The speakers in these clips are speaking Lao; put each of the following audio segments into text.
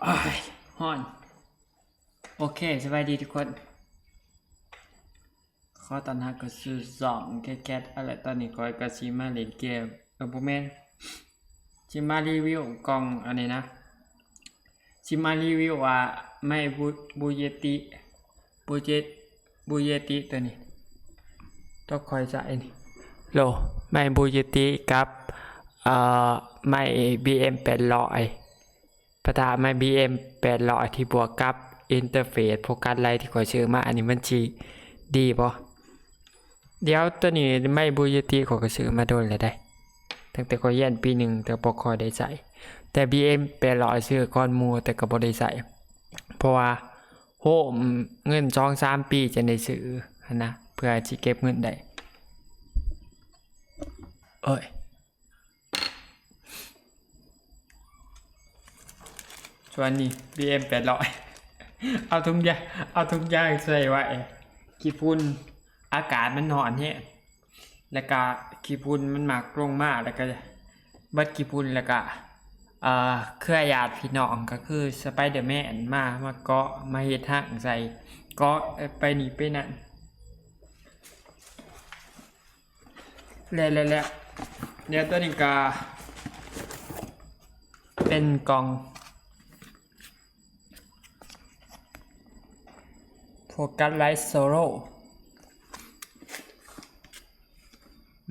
ໂອ້ຍ ຮ້ອນ. ໂອເຄ ສະບາຍດີທຸກຄົນ. ຂໍຕ້ອນຮັບເຂົ້າສູ່ຊ່ອງແຄດແຄດ. ເອົາລະ ຕອນນີ້ຂ້ອຍກໍຊິມາຫຼິ້ນເກມ ເອີ ບໍ່ແມ່ນ ຊິມາຣີວິວກ່ອງອັນນີ້ນະ. ຊິມາຣີວິວວ່າໄມ້ບູ ບູເຢຕິ ບູເຢ ບູເຢຕິຕົວນີ້ ຕົວຂ້ອຍໃຊ້ນີ້ ໂລ ໄມ້ບູເຢຕິກັບ ເອີ ໄມ້ບີເອັມແປດຮ້ອຍ ປະທະໄມ້ບີເອັມແປດຮ້ອຍ ທີ່ບວກກັບອິນເຕີເຟດໂຟກັສໄລທີ່ຂ້ອຍຊື້ມາ ອັນນີ້ມັນຊິດີບໍ່? ດຽວ ຕົວນີ້ໄມ້ບູເຢຕິຂ້ອຍກໍຊື້ມາດົນແລ້ວໄດ໋ ຕັ້ງແຕ່ຂ້ອຍຮຽນປີໜຶ່ງ ແຕ່ບໍ່ຄ່ອຍໄດ້ໃຊ້. ແຕ່ບີເອັມແປດຮ້ອຍຊື້ກ່ອນໝູ່ ແຕ່ກໍບໍ່ໄດ້ໃຊ້ ເພາະວ່າໂຮມເງິນສອງສາມປີຈັ່ງໄດ້ຊື້ຫັ້ນນະ ເພື່ອຊິເກັບເງິນໄດ້. ເອີຍ ສ່ວນນີ້ບີເອັມແປດຮ້ອຍ ເອົາທຸງຢາງ ເອົາທຸງຢາງໃສ່ໄວ້ ຂີ້ຝຸ່ນ ອາກາດມັນຮ້ອນແຮງ ແລ້ວກະຂີ້ຝຸ່ນມັນມັກລົງມາ ແລ້ວກະເບິດຂີ້ຝຸ່ນ ແລ້ວກະ ເອີ ເຄືອຍາດພີ່ນ້ອງ ກໍຄືສະໄປເດີແມນ ມາ ມາເກາະ ມາເຮັດຮັງໃສ່ ເກາະໄປນີ້ໄປນັ້ນ. ແລ້ວ ແລ້ວ ແລ້ວ ດຽວຕົວນີ້ກະເປັນກ່ອງໂຟກັສໄລໂຊໂລ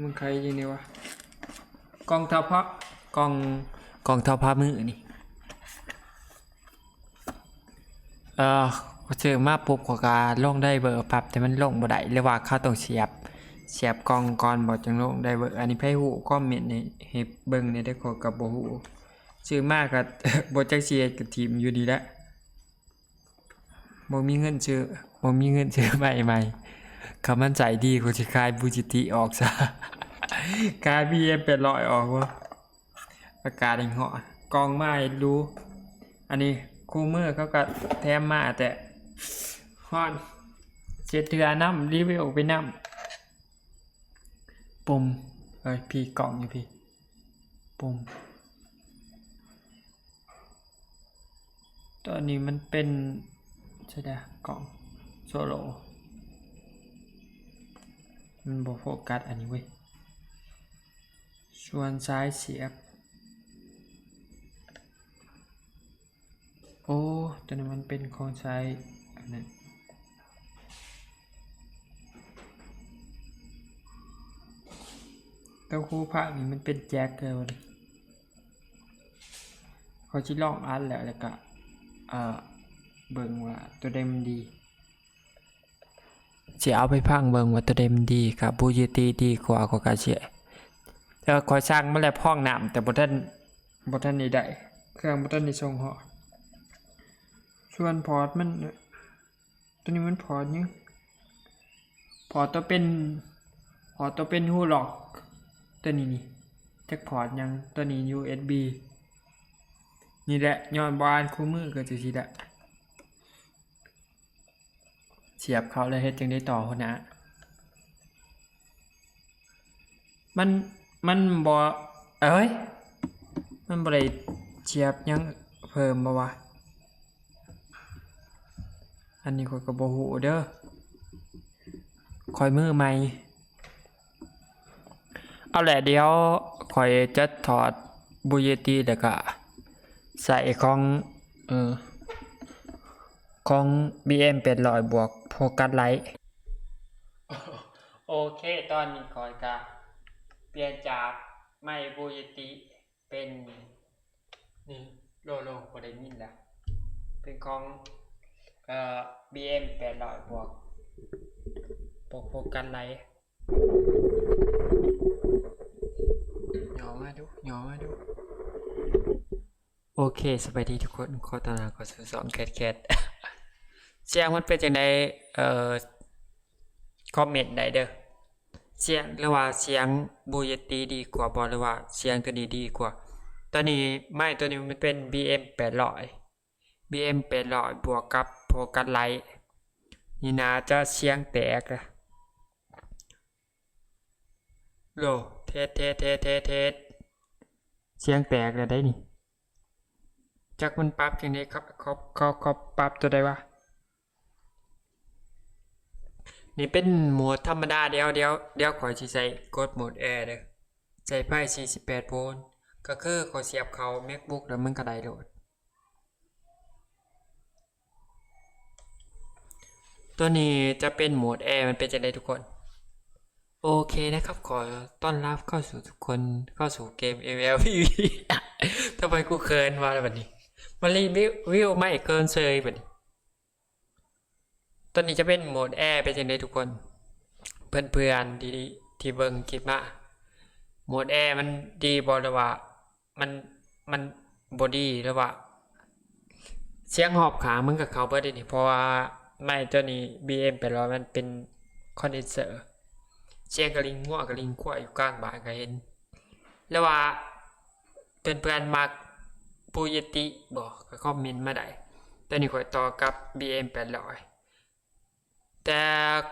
ມັນໃຄຈັ່ງໃດວະ? ກ່ອງເທົ່າພະ ກ່ອງ ກ່ອງເທົ່າພະມືນີ້. ເອີ ຊື້ມາປຸບ ຂ້ອຍກະລົງໄດເວີປັບ ແຕ່ມັນລົງບໍ່ໄດ້ ຫຼືວ່າເຂົາຕ້ອງສຽບ ສຽບກ່ອງກ່ອນບໍ່ ຈັ່ງລົງໄດເວີ. ອັນນີ້ໃຜຮູ້ຄອມເມັນໃຫ້ ໃຫ້ເບິ່ງແດ່ເດີ ຂ້ອຍກະບໍ່ຮູ້. ຊື້ມາກະບໍ່ຈັກຊິເຮັດ ກະຖິ້ມຢູ່ນີ້ແຫຼະ. ບໍ່ມີເງິນຊື້ ບໍ່ມີເງິນຊື້ໄມ້ໃໝ່. ຄັນມັນໃຊ້ດີ ຂ້ອຍຊິຂາຍບູເຢຕິອອກຊະ ຂາຍບີເອັມແປດຮ້ອຍອອກ. ອາກາດແຮ່ງຮ້ອນ ກ່ອງມາໃຫ້ຫຼູ. ອັນນີ້ຄູ່ມື້ເຂົາກໍແຖມມາ ແຕ່ຮ້ອນ ເຈັດເທື່ອນຳ ຣີວິວໄປນຳ. ປຸ່ມ ເອີຍ ພີ້ ກ່ອງຢູ່ພີ້ ປຸ່ມ. ຕອນນີ້ມັນເປັນ ໃສ່ດາ ກ່ອງໂຊໂລ ມັນບໍ່ໂຟກັສອັນນີ້ເວີຍ. ສ່ວນສາຍສຽບ ໂອ້ ຕົວນີ້ມັນເປັນຂອງສາຍອັນນັ້ນ ຕົວຄູພາກນີ້ມັນເປັນແຈັກເລີຍ. ຂ້ອຍຊິລອງອັດແລ້ວ ແລ້ວກະ ເອີ ເບິ່ງວ່າຕົວໃດມັນດີ. ຊິເອົາໄປຟັງເບິ່ງວ່າຕົວໃດມັນດີ ກະບູເຢຕິດີກວ່າ ຂ້ອຍກະຊິ ເອີ ຂ້ອຍສັ່ງມາແລ້ວພອງນ້ຳ ແຕ່ບໍ່ທັນ ບໍ່ທັນໄດ້ໄດ້ ເຄື່ອງບໍ່ທັນໄດ້ສົ່ງຮອດ. ສ່ວນພອດມັນ ຕົວນີ້ມັນພອດຫຍັງ? ພອດຕົວເປັນ ພອດຕົວເປັນຮູລັອກ ຕົວນີ້ນີ້ ຈັກພອດຫຍັງ? ຕົວນີ້ຢູເອັສບີ ນີ້ແຫຼະ ຍ້ອນບໍ່ອ່ານຄູ່ມືກໍຈັ່ງຊີ້ແຫຼະ. ສຽບເຂົ້າແລ້ວເຮັດຈັ່ງໃດຕໍ່ ຫົວໜ້າ? ມັນ ມັນບໍ່ ເອີຍ ມັນບໍ່ໄດ້ສຽບຫຍັງເພີ່ມບໍ່ວະ? ອັນນີ້ຂ້ອຍກໍບໍ່ຮູ້ເດີ ຂ້ອຍມືໃໝ່. ເອົາແຫຼະ ດຽວຂ້ອຍຈະຖອດບູເຢຕິ ແລ້ວກະໃສ່ຂອງ ເອີ ຂອງບີເອັມແປດຮ້ອຍບວກໂຟກັສໄລ. ໂອເຄ ຕອນນີ້ຂ້ອຍກະປ່ຽນຈາກໄມ້ບູເຢຕິເປັນ ນີ້ ໂລ ໂລ ບໍ່ໄດ້ຍິນລະ ເປັນຂອງ ເອີ ບີເອັມແປດຮ້ອຍບວກ ບວກໂຟກັສໄລ. ຫຍໍ້ມາດູ ຫຍໍ້ມາດູ. ໂອເຄ ສະບາຍດີທຸກຄົນ ຂໍຕ້ອນຮັບເຂົ້າສູ່ຊ່ອງແຄດແຄດ. ສຽງມັນເປັນຈັ່ງໃດ ເອີ ຄອມເມັນໄດ້ເດີ ສຽງ ຫຼືວ່າສຽງບູເຢຕິດີກວ່າບໍ່ ຫຼືວ່າສຽງຕົວນີ້ດີກວ່າ? ຕອນນີ້ໄມ້ຕົວນີ້ມັນເປັນບີເອັມແປດຮ້ອຍ ບີເອັມແປດຮ້ອຍບວກກັບໂຟກັສໄລ ນີ້ໜ້າຈະສຽງແຕກ. ໂລ ເທດ ເທດ ເທດ ເທດ ເທດ ສຽງແຕກແລ້ວໄດ໋ນີ້. ຈັກມັນປັບຈັ່ງໃດ ເຂົາ ເຂົາ ເຂົາ ເຂົາປັບຕົວໃດວະ? ນີ້ເປັນໂໝດທຳມະດາ. ດຽວ ດຽວ ດຽວຂ້ອຍຊິໃສ່ກົດໂໝດແອເດີ. ໃຊ້ໄຟສີ່ສິບແປດໂວນ ກໍຄືຂ້ອຍສຽບເຂົ້າແມັກບຸກແລ້ວມັນກໍໄດ້ໂລດ. ຕົວນີ້ຈະເປັນໂໝດແອ ມັນເປັນຈັ່ງໃດທຸກຄົນ? ໂອເຄນະຄັບ ຂໍຕ້ອນຮັບເຂົ້າສູ່ທຸກຄົນ ເຂົ້າສູ່ເກມ MLPV. ທຳໄມກູເຂີນວ່າແລ້ວບັດນີ້ ມາຣີວິວ ວິວໄມ້ເຂີນເສີຍບັດນີ້. ຕົວນີ້ຈະເປັນໂໝດແອ ເປັນຈັ່ງໃດທຸກຄົນ ເພື່ອນໆ ທີ່ ທີ່ເບິ່ງຄລິບມາ? ໂໝດແອມັນດີບໍ່ ຫຼືວ່າມັນ ມັນບໍ່ດີ ຫຼືວ່າສຽງຮອບຂ້າງມັນກໍເຂົ້າເບິດເດນີ້? ເພາະວ່າໄມ້ຕົວນີ້ ບີເອັມແປດຮ້ອຍ ມັນເປັນຄອນເດນເຊີ ສຽງກະລິງງົວກະລິງຄວາຍຢູ່ກາງບ້ານກໍເຫັນ. ຫຼືວ່າເພື່ອນໆມັກ Blue Yeti ບໍ່ ກໍຄອມເມັນມາໄດ້. ຕອນນີ້ຂ້ອຍຕໍ່ກັບ ບີເອັມແປດຮ້ອຍ ແຕ່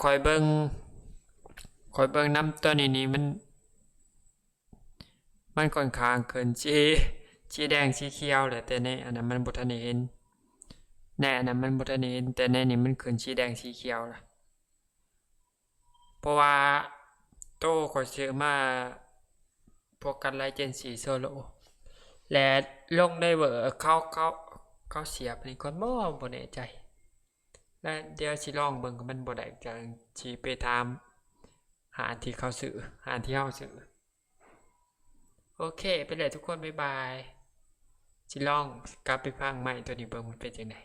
ຂ້ອຍເບິ່ງ ຂ້ອຍເບິ່ງນຳຕົວນີ້ນີ້ ມັນ ມັນຂ້ອນຂ້າງຂຶ້ນສີ ສີແດງສີຂຽວແຫຼະ ແຕ່ໃນອັນນັ້ນມັນບໍ່ທັນໄດ້ເຫັນ ໃນອັນນັ້ນມັນບໍ່ທັນໄດ້ເຫັນ ແຕ່ໃນນີ້ມັນຂຶ້ນສີແດງສີຂຽວລະ. ເພາະວ່າໂຕຂ້ອຍຊື້ມາ ໂຟກັສໄລເຈັນສີ່ໂຊໂລ ແລະ ລົງໄດເວີ ເຂົາ ເຂົາ ເຂົາສຽບໃຫ້ກ່ອນບໍ່ ບໍ່ແນ່ໃຈ. ແລະ ດຽວຊິລອງເບິ່ງ ມັນບໍ່ໄດ້ ຈັ່ງຊິໄປຖາມຮ້ານທີ່ເຂົາຊື້ ຮ້ານທີ່ເຮົາຊື້. ໂອເຄ ໄປແລ້ວທຸກຄົນ ບາຍບາຍ. ຊິລອງກັບໄປຟັງໃໝ່ຕົວນີ້ເບິ່ງ ມັນເປັນຈັ່ງໃດ.